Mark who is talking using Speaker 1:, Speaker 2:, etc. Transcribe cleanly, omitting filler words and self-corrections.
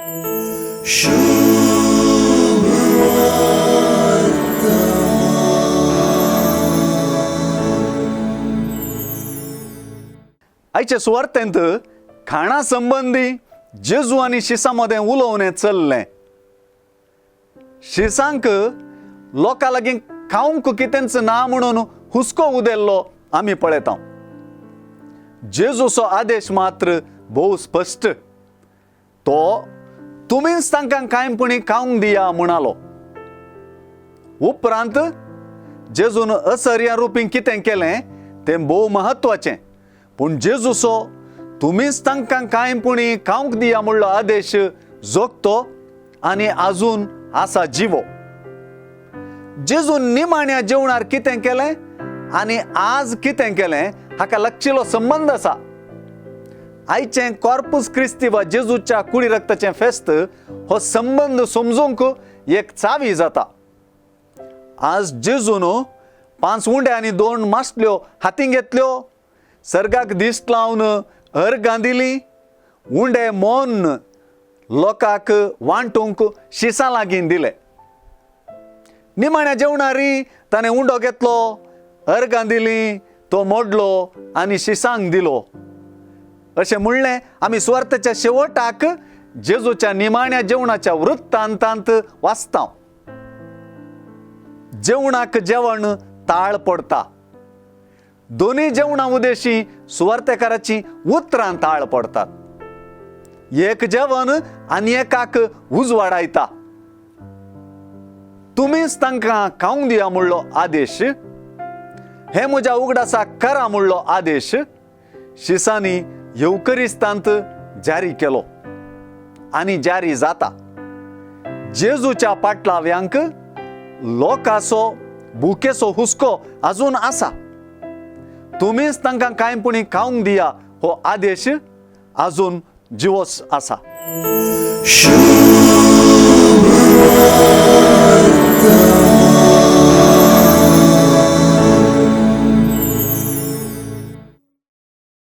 Speaker 1: आयचे सुवार्थेंत खाणा संबंदी जेजू आनी शिसां मदें उलोवणें चल्लें. शिसांक लोकां लागीं खावंक कितेंच ना म्हणून हुस्को उदेल्लो आमी पळयता. जेजूचो आदेश मात्र भोव स्पश्ट, तो तुमीच तांकां कांयपणी खावंक दिया म्हणालो. उपरांत जेजून असर्या रुपी कितें केलें तें भोव म्हत्वाचें, पूण जेजूचो तुमीच तांकां कांयपणी खावंक दिया म्हणलो आदेश जोगतो आनी आजून आसा जिवो. जेजून निमाण्या जेवणार कितें केलें आनी आज कितें केलें हाका लागशिल्लो संबंद आसा. आयचें कॉर्पूस क्रिस्ती वा जेजूच्या कुडी रक्ताचें फेस्त हो संबंद समजूंक एक चावी जाता. आज जेजून 5 उंडे आनी 2 मासल्यो हातीं घेतल्यो, सर्गाक दिश्ट लावन अर्गां दिली, उंडे मोन लोकांक वांटूंक शिसां लागीं दिले. निमाण्या जेवणारी ताणें उंडो घेतलो, अर्गां दिली, तो मोडलो आनी शिसांक दिलो. अशें म्हणलें आमी सुवार्थाच्या शेवटाक जेजूच्या निमाण्या जेवणाच्या वृत्तांतांत वाचता. जेवणाक जेवण ताळ पडटा. दोनूय जेवणां उदेशी सुवार्थेकाराची उतरां ताळ पडटात. एक जेवण आनी एकाक उजवाडायता. तुमीच तांकां खावंक दिया म्हणलो आदेश, हे म्हज्या उगडासाक करा म्हणलो आदेश शिसांनी येवकरिस्तांत जारी केलो आनी जारी जाता. जेजूच्या पाटलाव्यांक लोकांचो भुकेचो हुस्को अजून आसा. तुमीच तांकां कांयपणी खावंक दिया हो आदेश अजून जिवोच आसा.